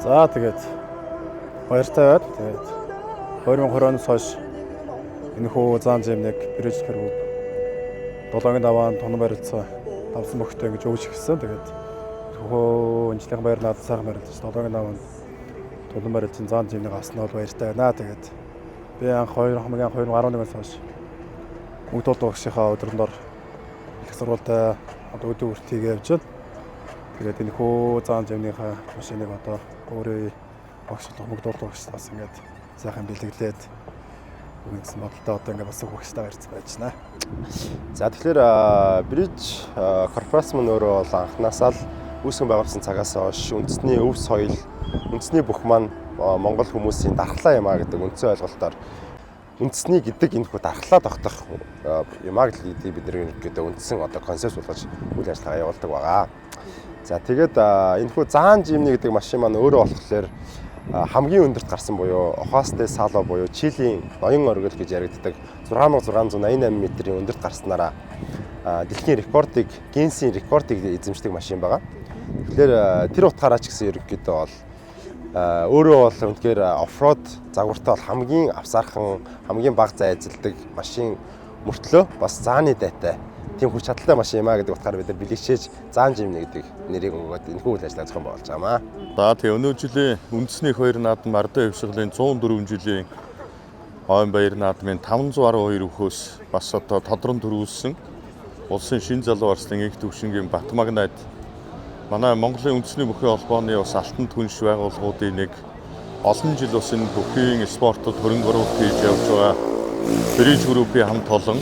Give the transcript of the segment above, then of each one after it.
За, тэгээд баяртай байд. Тэгээд 2020 оноос хойш энэхүү Заан Жимнийг Bridge Group долоогийн даваан тунан барилцсан давсан мөхтэй ингэж өгч ирсэн. Тэгээд хөө энэ жилийн баяр наадам сайхан барилцсан. Долоогийн даваан тунан барилцсан Заан Жимнийг авсан нь бол баяртай байна. Тэгээд би анх 2 хамгийн анх 2011 оноос хойш Мөнгө багшийнхаа удирдлагаар их сургуультай одоо өдөр бүртийг явж байна. Тэгээд энэхүү Заан Жимнийхээ машиныг одоо өөрийн багш болох Мөнгө багш бас ингээд сайхан бэлэглээд өгнө гэсэн бодолтой одоо ингээд бас багштайгаа ирсэн байж байна. За, тэгэхээр Bridge корпорац маань өөрөө бол анхнаасаа л үүсгэн байгуулсан цагаас хойш үндэсний өв соёл, үндэсний бүх маань монгол хүмүүсийн дархлаа юм а гэдэг үндсэн ойлголтоор үндэсний гэдэг энэ хүү дархлаа тогтоох юм а гэдгийг бид нар ерөнхийдөө үндсэн одоо концепт болгож үйл ажиллагаа явуулдаг байгаа. За, тэгээд энэ хүү Заан Жимни гэдэг машин маань өөрөө болохоор хамгийн өндөрт гарсан буюу Ojos de Salo буюу Чилийн ноён оргил гэж яригддаг 6688 метрийн өндөрт гарснараа дэлхийн рекордыг, Гиннесийн рекордыг эзэмшдэг машин байгаа. Тэгэхээр тэр утгаараа ч гэсэн ерөнхийдөө бол өөрөө бол үнэхээр off-road загвартай бол хамгийн авсаархан, хамгийн бага зай эзэлдэг машин мөртлөө бас зааны дайтай, тийм хүч чадалтай машин юм а гэдэг утгаараа бид нар бэлэгшээж Заан Жимни гэдэг нэрийг өгөөд энэхүү үйл ажиллагаа зохион байгуулж байгаа юм аа. За, тэгээ өнөө жилийн үндэсний хоёр наадам, Ардын хувьсгалын 104 жилийн ойн баяр наадмын 512 өхөөс бас одоо тодрон төрүүлсэн улсын шин залуу арслан энх төвшингийн Батмагнад манай Монголын үндэсний бүхий холбооны бас алтан түнш байгууллагуудын нэг, олон жил бас энэ бүхийн спортод хөрөнгө оруулалт хийж явж байгаа Bridge Group-ийн хамт олон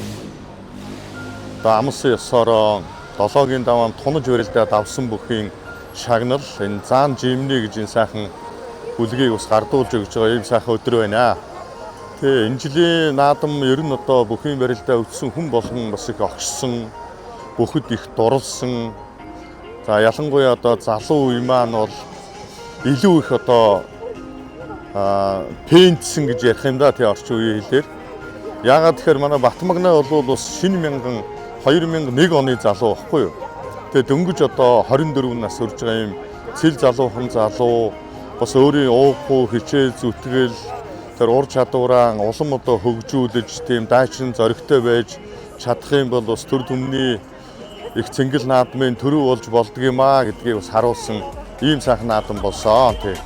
одоо амлсан ёсоороо долоогийн даваан тунаж барилдаад авсан бүхийн шагнал энэ Заан Жимни гэж энэ сайхан бүлгийг бас гардуулж өгч байгаа ийм сайхан өдөр байна. Тэ, энэ жилийн наадам ер нь одоо бүхийн барилдаа өдсөн хүн болгон бас их огшсон, бүхэд их дурлсан. За, ялангуяа одоо залуу үе маань бол илүү их одоо пенцсэн гэж ярих юм да, тий, орчин үеийн хэлээр. Яагаад тэгэхээр манай Батмагнаа бол бас шинэ мянган 2001 оны залуу байхгүй юу? Тэгээ дөнгөж одоо 24 нас хүрж байгаа юм цэл залуухан залуу бас өөрийн уухгүй хичээл зүтгэл, тэр ур чадвараа улам одоо хөгжүүлж, тийм дайчин зоригтой байж чадах юм бол бас төр түмний их цэнгэл наадмын төрөв болж болдог юм аа гэдгийг бас харуулсан ийм сайхан наадам болсон, тий.